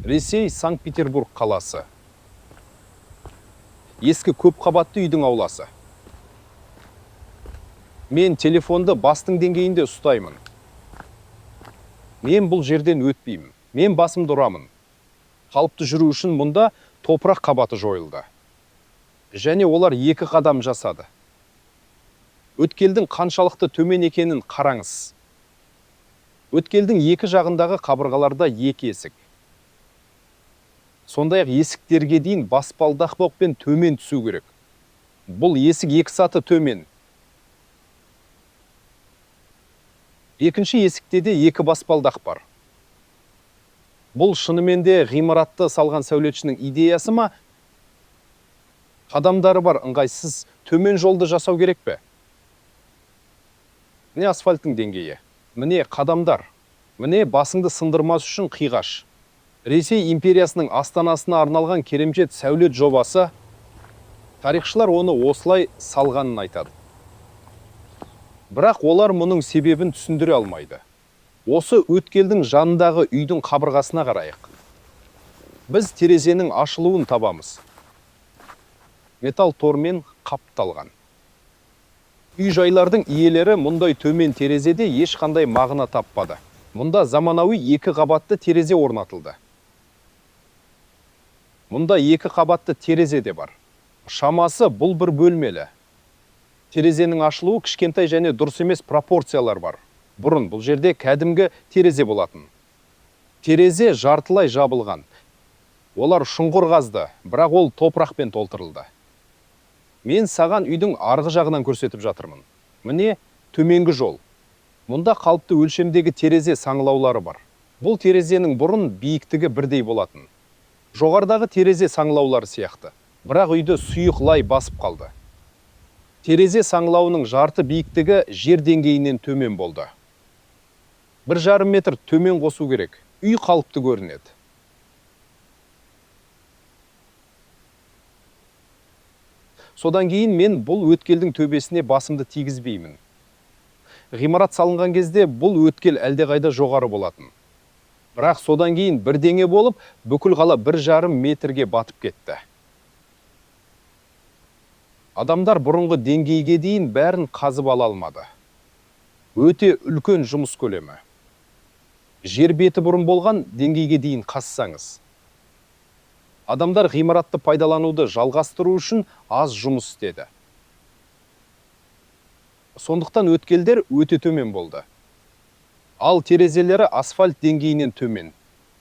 Ресей, Санкт-Петербург қаласы. Ескі көпқабатты үйдің ауласы. Мен телефонды бастың деңгейінде ұстаймын. Мен бұл жерден өтпеймін. Мен басымды ұрамын. Қалыпты жүру үшін мұнда топырақ қабаты жойылды. Және олар екі қадам жасады. Өткелдің қаншалықты төмен екенін қараңыз. Өткелдің екі жағындағы қабырғаларда екі есік. Сондай-ақ есіктерге дейін баспалдақпен төмен түсу керек. Бұл есік екі саты төмен. Екінші есікте де екі баспалдақ бар. Бұл шынымен де ғимаратты салған сәулетшінің идеясы ма? Қадамдары бар ыңғайсыз төмен жолды жасау керек пе? Міне асфальттың деңгейі. Міне қадамдар. Міне басыңды сындырмас үшін қиғаш. Ресей империясының астанасына арналған керемет сәулет жобасы. Тарихшылар оны осылай салғанын айтады. Бірақ олар мұның себебін түсіндіре алмайды. Осы өткелдің жанындағы үйдің қабырғасына қарайық. Біз терезенің ашылуын табамыз. Металл тормен қапталған. Үй-жайлардың иелері мұндай төмен терезеде ешқандай мағына таппады. Мұнда заманауи екі қабатты терезе орнатылды. Мұнда екі қабатты терезе де бар. Шамасы, бұл бір бөлмелі. Терезенің ашылуы кішкентай және дұрыс емес пропорциялар бар. Бұрын бұл жерде кәдімгі терезе болатын. Терезе жартылай жабылған. Олар шұңқыр қазды, бірақ ол топырақпен толтырылды. Мен саған үйдің арғы жағынан көрсетіп жатырмын. Міне, төменгі жол. Мұнда қалыпты өлшемдегі терезе саңылаулары бар. Бұл терезенің бұрын биіктігі бірдей болатын. Жоғарыдағы терезе саңылаулары сияқты. Бірақ үйді сұйық лай басып қалды. Терезе саңылауының жарты биіктігі жер деңгейінен төмен болды. 1,5 метр төмен қосу керек. Үй қалыпты көрінеді. Содан кейін мен бұл өткелдің төбесіне басымды тигізбеймін. Ғимарат салынған кезде бұл өткел әлдеқайда жоғары болатын. Бірақ содан кейін бірдеңе болып, бүкіл қала 1,5 метрге батып кетті. Адамдар бұрынғы деңгейге дейін бәрін қазып ала алмады. Өте үлкен жұмыс көлемі. Жер беті бұрын болған деңгейге дейін қазсаңыз. Адамдар ғимаратты пайдалануды жалғастыру үшін аз жұмыс істеді. Сондықтан өткелдер өте төмен болды. Ал терезелері асфальт деңгейінен төмен.